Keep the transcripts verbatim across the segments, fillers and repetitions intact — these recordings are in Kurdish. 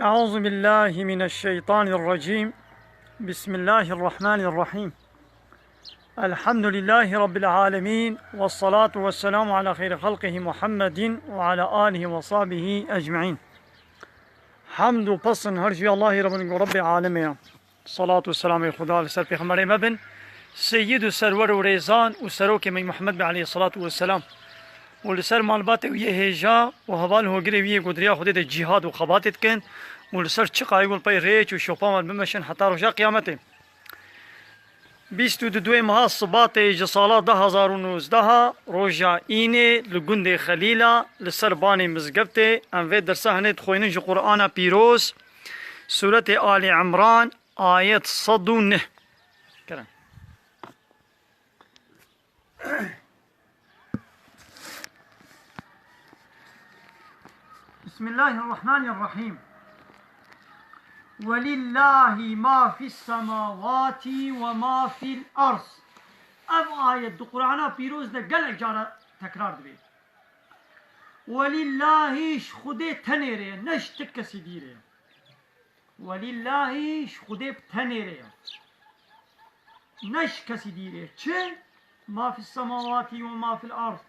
أعوذ بالله من الشيطان الرجيم. بسم الله الرحمن الرحيم. الحمد لله رب العالمين، والصلاة والسلام على خير خلقه محمد وعلى آله وصحبه أجمعين. Hemd û pesn her ji Allahî re bin ku Rebbê alemê ye. Salat û selamê Xuda li ser Pêxemberê me bin. Seyyid û serwer û rêzan û serokê me Muhammed be aleyhissalatu vesselam. Û li ser malbatê wî yê hêja û heval hogirê wî yê ku di riya Xwedê de cîhad û xebatê dikin û li ser çiqayî ku li pey rêç û şopa me bimeşin heta roja qiyametê. Bîst û duê meha Sibatê ji sala du hezar û nozdeh, roja Înê li gundê Xelîla li ser banê mizgeftê, em vê dersa hinê dixwînin ji Qur'ana Pîroz, Sûretê Alî Imran, ayet sed û neh. Kerem. بسم الله الرحمن الرحيم. ولله ما في السماوات وما في الأرض. Ev ayet di Qur'ana Pîroz de gelek cara tekrar dibe. Welillahî ji Xwedê tenê re ye, ne ji ti kesî dî re ye. Welillahî ji Xwedê bi tenê re ye. Ne ji kesî dî re. Çi? Ma fis semawatî ve ma fil ard.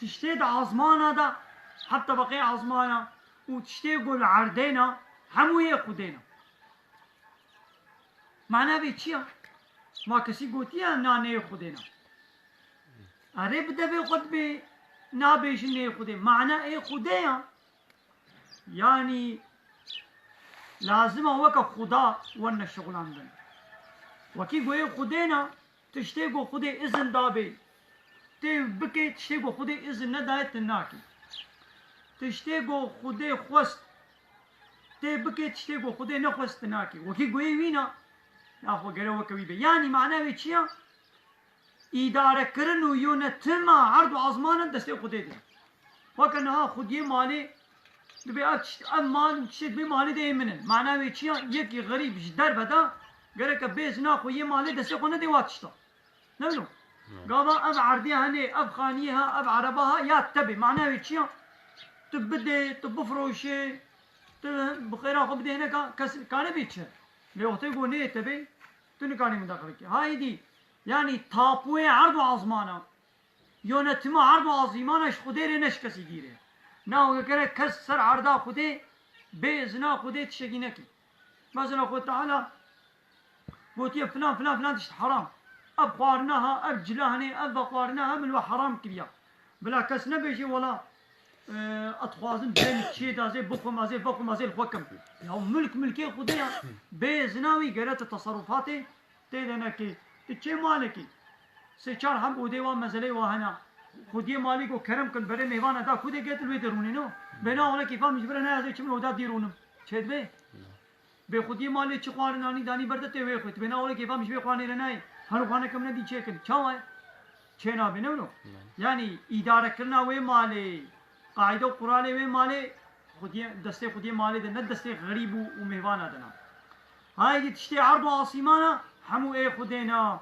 Tiştê di azmana de, heta beqê azmana û tiştê ku li erdê ne, hemû yê Xwedê ne. Mana vê çi ya? Ma kesî gotiye na neyê Xwedê ne. Erê bi devê xwe dibê, nabêjin neyê Xwedê. Mana ê Xwedê ya. Yanî lazim e weke Xuda werne şixulandin. Wekî goyê Xwedê ne, tiştê ku Xwedê izin dabê, tê bikê, tiştê ku Xwedê izin nedaye, tu nakî. Tiştê ku Xwedê xwest, tê bikê, tiştê ku Xwedê nexwest, tu nakî. Wekî goyê wî ne, naxwe gere weke wî be. Yanî mana wê çi ya? Îdarekirin û yönetima erd û azmanan destê Xwedê de. Weke niha xwediyê malê dibê ev tişt, ev mal û tiştê dibê malê de yê min in. Mana wê çi ya? Yekî xerîb ji derve de gereke bê zina xwe yê malê destê xwe nedê wa tişta. Ne wilo? Gava ev erdê hene, ev xaniyê ha, ev ereba ha, ya te bê. Mana wê çi ya? Tu bidê, tu bifroşê, tu bi xêra xwe bidê hineka, kes kare bê çi? Lê wextê ku neyê te bê, tu nikarî mudaxile kî. Ha êdî, yanî tapuê erd û azmana, yönetima erd û azîmana ji Xwedê re ne ji kesî dî re. Na weke gere kes ser erda Xwedê bê izina Xwedê tiştekî nekî. Mesela Xwedê Teala gotiye filan, filan, filan tişt heram. Ev xwarina ha, ev cila hene, ev vexwarina ha, min we heram kiriya. Bila kes nebêje, wela, e, ez dixwazim bêm çiyê de, ez ê bixwim, ez ê vexwim, ez ê li xwe kim. Ya milk milkê Xwedê ya. Bê zina wî gere tu teserrufatê tê de nekê. Tu çê malekî. Sê çar heb odê wa mezelê wa hene. Xwediyê malê ku kerem kin, berê mêvana da, ku dê get li wê de rûnê no. Bê na wele kêfa min ji bira nayazê çi min oda dî rûnim. Çê dibê? Bê xwediyê malê çi xwarin anî danî ber de tê wê xwit. Bê na wele kêfa min ji vê xwarinê re nayê. Her xwane kim nedî çêkin. Çawa ye? Çê nabê ne wilo? Yanî îdarekirina wê malê, qaîde û quralê wê malê, xwediyê, destê xwediyê malê de ne destê xerîb û, û mêvana de ne. Haydî tiştê erd û asîmana hemû ê Xwedê ne.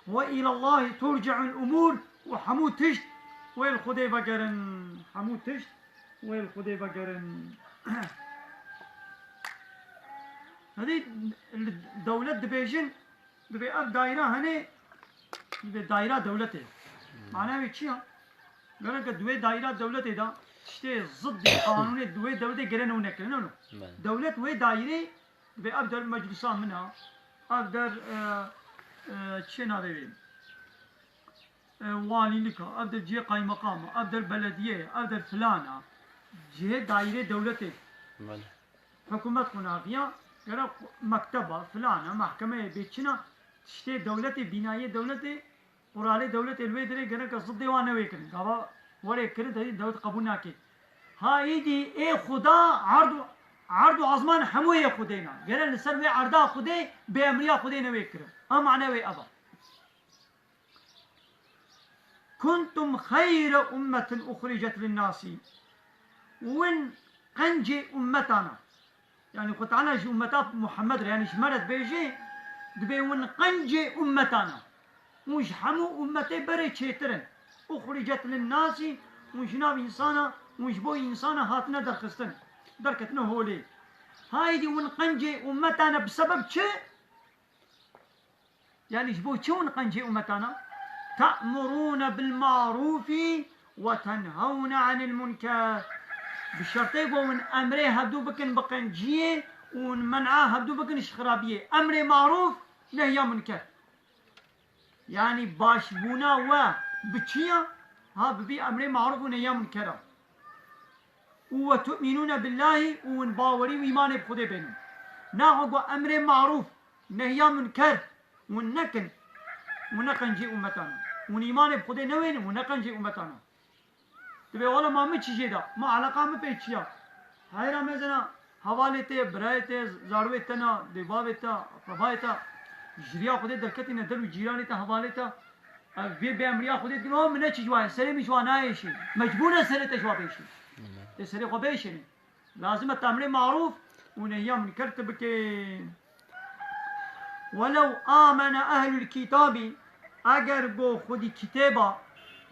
Ve îlallahî turci'ul umûr, û hemû tişt wê li Xwedê vegerin. Hemû tişt wê li Xwedê vegerin. Hevî li dewlet dibêjin, dibê ev daîra hene, dibê daîra dewletê. Mana wê çi ya? Gereke di wê daîra dewletê de tiştê ziddî qanûnê di wê dewletê gere nû nekirin, ne wilo? Belê. Dewlet wê daîrê Dibê ev der meclisa min e, ev der, e, e, çi navê wê? E, walîlik e, ev der cihê qaymeqam e, ev der belediye ye, ev der filan e. Cihê daîrê dewletê. Belê. Hikûmet xwe naxiya, gerek mekteba, filan e, mehkemeyê bê çi ne, tiştê dewletê, bînayê dewletê, Quralê dewletê li wê dirê gereke zidê wan newê kirin. Gava werê kirin, tevî dewlet qebûl nake. Ha îdî ê Xuda erd û, erd û azman hemû yê Xwedê ne. Gere li ser wê erda Xwedê bê emriya Xwedê newê kirin. Ha mane wê ev e. Kuntum xeyre ummetin uxricet linnasî. Win qencê ummetana. Yanî Xwe Teala ji ummeta Muhammed re, yanî ji me re dibêje, dibê win qencê ummetana. Hûn ji hemû ummetê berê çêtir in. Uxricet linnasî, hûn ji nav însana, hûn ji bo însana hatine derxistin. Derketine holê. Haydî win qencê ummetane bi sebeb çi? Yani ji bo çi hûn qencê ummetana? Te'murûne bil marûfî ve tenhewne anil munker. Bi şertê ku hûn emrê hevdû bikin bi qenciyê û hûn men'a hevdû bikin ji xirabiyê. Emrê marûf, nehya munker. Yani başbûna we bi çi ya? Ha, bi vî emrê marûf û nehya munker a. Û ve tu'minûne billahî û hûn bawerî û îmanê bi Xwedê bênin. Naxwe ku emrê marûf, nehya munker hûn nekin, hûn ne qencî ummetana. Hûn îmanê bi Xwedê newênin, hûn ne qencî ummetana. Dibê wala ma min çi jê da? Ma eleqa min pê çi ya? Heyra mezena hevalê te, birayê te, zarwê te na, dê bavê te, akrabavê te, ji riya Xwedê derketîne der û cîranê te, hevalê te. Ev vê bêemriya Xwedê dikin, o min ne çi ji wa ye, serê min ji wa nayêşê. Mecbûr e serê te ji wa bêşê. Tê serê xwe bêşênê. Lazim e te emrê marûf û nehya munker tu bikê. Welew amene ehlul kitabî, eger go xwedî kitêba,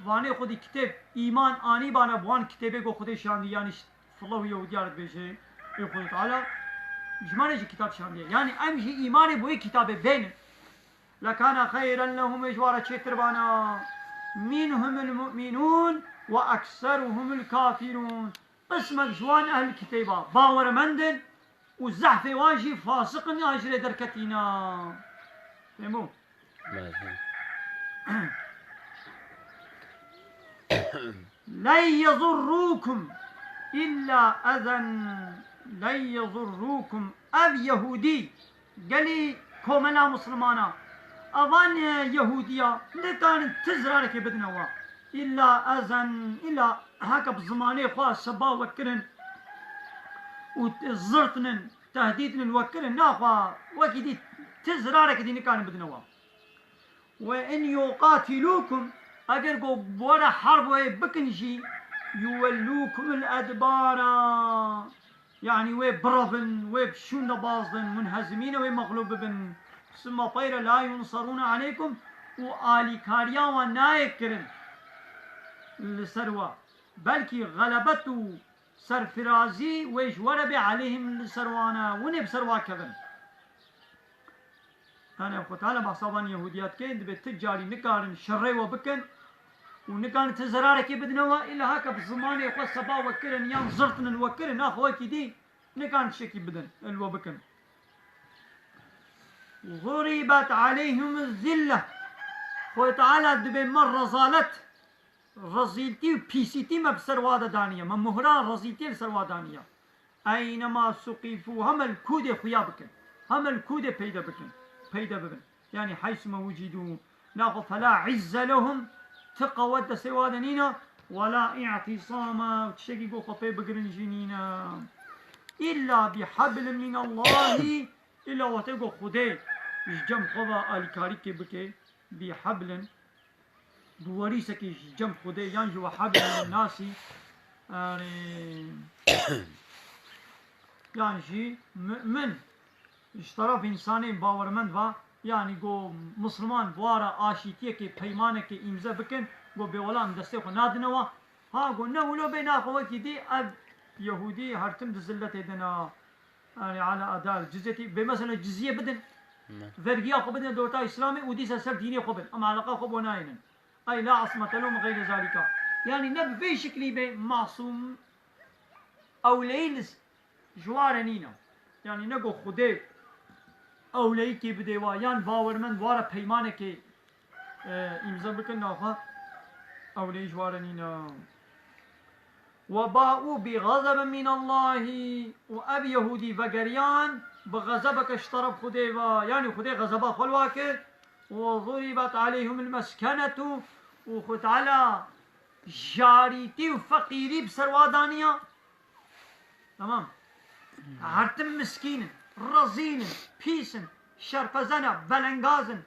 vanê xwedî kitêb, îman anîbane bi wan kitêbê go Xwedê şandî, yanî Filo û Yehûdiya re dibêje, ê Xwedê Teala, ji me re jî kitab şandiye. Yanî em jî îmanê bi wê kitabê bênin. Lekana xeyren lehum, ê ji wa re çêtir bana. Minhumul mu'minûn ve ekseruhumul kafirûn. Qismek ji wan ehl kitêba bawermend in û zehfê wan jî fasiq in, ya ji rê derketîna. Fehmo? Baş e. Len yezurrûkum illa ezen, len yezurrûkum. Ev Yehûdî, gelî komela Mislimana, evan, e, Yehûdiya nikarin ti zirarekê bidine wa. Îlla ezen, îlla heke bi zimanê xwe seba we kirin û t-, zirtnin, tehdîdnin we kirin, naxwe wekî dî ti zirarekê dî nikarin bidine wa. Ve in yuqatilûkum, eger go bi we re herb wê bikin jî, yuwellûkumul edbara. Yanî wê birevin, wê bi şûn de bazdin, munhezimîne wê mexlûb bibin. Summa peyre la yunsarûne aleykum û alîkariya wan nayê kirin li ser we. Belkî xelebet û serfirazî wê ji we re bê aleyhim li ser wan e, winê bi ser wa kevin. Yani Xwe Teala behsa van Yehûdiya dike, dibê ti carî nikarin şerê we bikin û nikarin ti zerarekê bidine we, îlla heke bi zimanê xwe seba we kirin yan zirtinin we kirin, naxwe wekî dî nikarin tiştekî bidin, li we bikin. Zurîbet aleyhim zille. Xwe Teala dibê me rezalet, rezîltî û pîsîtî me bi ser wa de daniye. Me muhra rezîltiyê li ser wa daniye. Eynema suqîfû, heme li kûdê xuya bikin. Heme li kûdê peyde bikin. Peyde bibin. Yanî heysu me wucîdû. Naxwe fela izze lehum. Ti qewet destê wa de nîne. Wela î'tîsama. Tiştekî go xwe pê bigirin jî nîne. Îlla bi hablin min Allahî. Îlla wextê go Xwedê ji cem xwe ve alîkarîkê bike. Bi hablin. Bi werîsekî ji cem Xwedê yan jî we hablin min nasî, yani, yan jî mu'min ji teref însanên bawermend va, yani go Misliman bi wa re aşîtiyekê, peymanekê îmze bikin, go bêwela em destê xwe nadine wa. Ha go ne wilo bê naxwe wekî dî ev Yehûdî her tim di zilletê de ne. Yani ala adal cizyetî, bê mesela cizye bidin. Ne. Vergiya xwe bidin dewleta Îslamê û dîsa ser dînê xwe bin. Em eleqa xwe bo nayênin. Ay la ismete lehum geyre zalika. Yani ne bi vê şiklî bê masûm ewleyî li s-, ji wa re nîne. Yani ne go Xwedê ewleyîkê bidê wa, yan bawermend wa re peymanekê e, îmze bikin, naxwe ewleyî ji wa re nîne. Ve ba'û bi xezebin min Allahî, û ev Yehûdî vegeriyan bi xezebeke ji teref Xwedê ve, yanî Xwedê xezeba xwe li wa kir, ve zurîbet aleyhimul meskenetu, û Xwe Teala jarîtî û feqîrî bi ser wa daniya. Tamam. Her tim miskîn in, rezîl in, pîs in, şerpeze ne, belengaz in.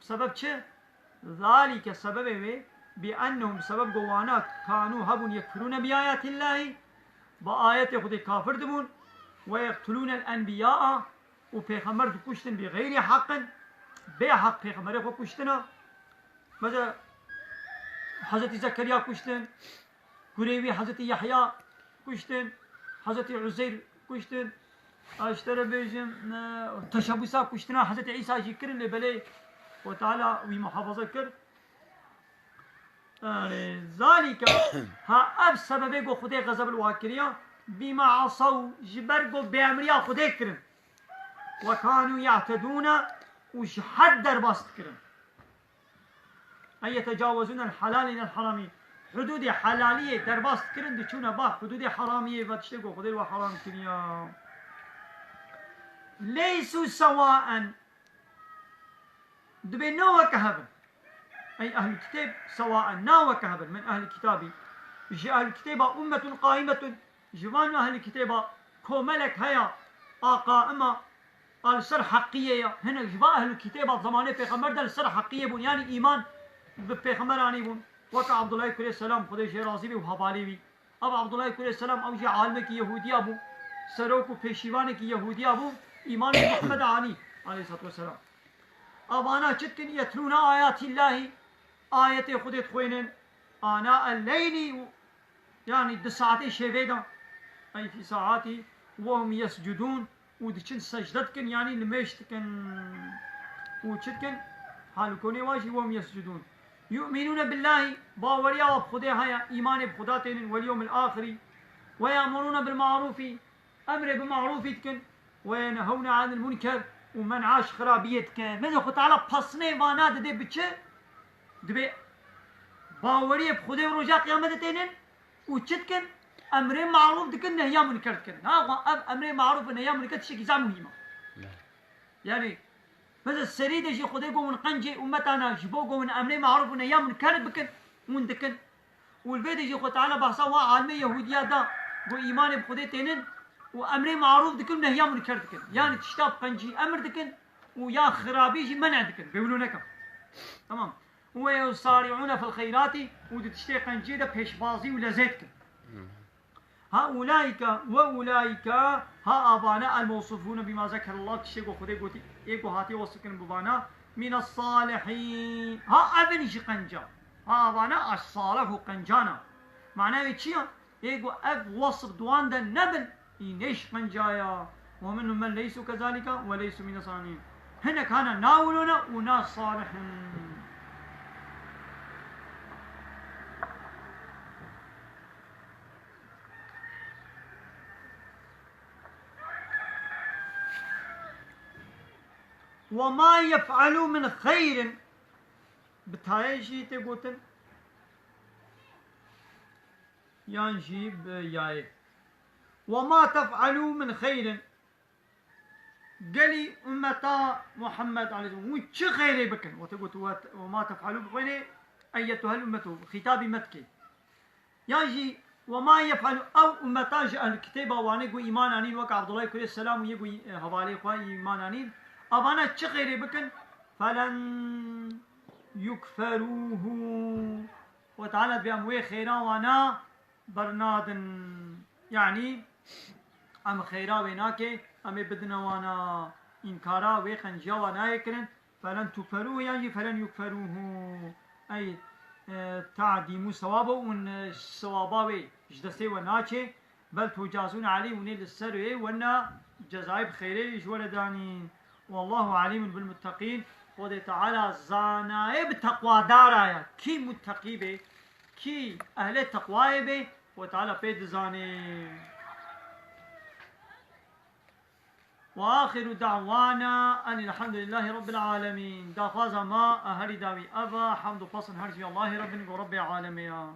Sebeb çi? Zalike, sebebê wê, bi ennehum, sebeb ku wana kanû hebûn yekfurûne bi ayetillahî, bi ayetê Xwedê kafir dibûn, ve yeqtulûnel enbiyaa, û pêxember dikuştin bi xeyrî heqin, bê heq pêxemberê xwe kuştina. Mesela Hezretî Zekeriya kuştin, kurê wî Hezretî Yehya kuştin, Hezretî Uzeyr kuştin, Ez ji te re bêjim, e, teşebbûsa kuştina Hezretî Îsa jî kirin, lê belê Xwedê Teala wî muhafaza kir. Erê, zalîke, ha ev sebebê ku Xwedê xezeb li wan kiriya, bîma asaw, ji ber ku bêemriya Xwedê kirin. Ve kanû ye'tedûne, û ji hed derbas dikirin. Ey yetecawezûne el-helal ila el-haramî. Hudûdê helaliyê derbas dikirin, diçûne ba hudûdê haramiyê ve, tiştê ku Xwedê we haram kiriya. Leysû sewaen. Dibê ne weke hev in. Ey ehlul kitêb sewaen, na weke hev in, min ehlil kitabî. Ji ehlul kitêba ummetun qaimetun, ji van ehlil kitêba komelek heye, a qaima, a li ser heqiyê ye. Hinek ji van ehlul kitêba zemanê pêxember de li ser heqiyê bûn, yanî îman bi pêxember anîbûn. Weke Abdullahî kurê Selam, Xwedê jê razî bê û hevalê wî. Ev Abdullahî kurê Selam, ew jî alimekî Yehûdiya bû, serok û pêşîvanekî Yehûdiya bû, îmanê Muhammed anî, aleyhissalatu vesselam. Evana çi dikin? Yetlûne ayatîllahî, ayetê Xwedê dixwênin, ana el-leylî, yanî di saetê şevê de, ey fî saetî, we hum yescudûn, û diçin secde dikin, yanî limêj dikin. Û çi dikin? Halûkonê wa jî, we hum yescudûn. Yu'minûne billahî, baweriya wa bi Xwedê heye, îmanê bi Xweda tênin, wel yewmil axirî, we ya'murûne bil ma'rûfî, emrê bi ma'rûfî dikin, we yenhewne anil munker, û men'a ji xirabiyê dikin. Meze Xwe Teala pesnê vana dide bi çi? Dibê baweriyê bi Xwedê û roja qiyametê tênin û çi dikin? Emrê marûf dikin, nehya munker dikin. Ha, xwe ev emrê marûf û nehya munker tiştekî zaf muhîm e. Yanî, mesela serî de jî Xwedê got, min qencê ummetana ji bo got, min emrê marûf û nehya munker bikin, hûn dikin. Û li vê de jî Xwe Teala behsa wa alimê Yehûdiya da, got, îmanê bi Xwedê tênin û emrê marûf dikin, nehya munker dikin. Yanî tişta bi qencî emir dikin û ya xirabî jî men'e dikin. Bêwilo nekin. Tamam. Û yusari'ûne fil xeyratî, û di tiştê qenciyê de pêşbazî û lezê dikin. Haulaîke ve ulaîke, ha avane, el mewsufûne bîma zekerallah, tiştê ku Xwedê gotî, ê ku hatiye wesf kirin bi vana, mîne salihîn. Ha ev in ji qenca. Ha avane a salih û qencana. Mana wê çi ya? Ê ku ev wesf di wan de nebin, î nêş qenca ya. Ve minhum men leysû kezalîke ve leysû mîne salihîn. Hinek hana na wilo ne û na salih in. Ve ma yef'alû min xeyrin, bi tayê jî tê gotin, yan jî bi yayê. Ve ma tef'alû min xeyrin, gelî ummeta Muhammed aleyhisselam, hûn çi xeyrê bikin? Wextê got, "Ve, ve ma tef'alû", bixwênê, "Eyyetuhel ummetu", xîtabî me dike. Yan jî, "Ve ma yef'alû", ew ummeta ji ehl kitêba wanê ku îman anîn, wek Abdullah kurê Selam û yê ku, e, hevalê xwe îman anîn, avana çi xeyrê bikin? "Felen yukferûhû." Xwe Teala dibê em wê xeyra wana bernadin. Yanî, em xeyra wê nake, em ê bidine wana, înkara wê qenciya wa nayê kirin. Felen tuferû yan jî felen yukferûhû. Ey, e, ta'dîmû sewabo ûn, e, sewaba wê ji destê we naçê. Bel tucazûn alî, hûn ê li ser wê wena cezayê bi xeyrê ji we re danîn. Wallahu alîmun bil muttaqîn. Xwedê Teala zanayê bi teqwadara ye. Kî mutteqî bê, kî ehlê teqwayê bê, Xwedê Teala pê dizanê. Ve axiru da'wana enil hamdulillahî rabbil alemîn. Daxwaza me a herî dawî ev e, hemd û pesn her ji Allahê re bin, ku Rebbê alemê ya.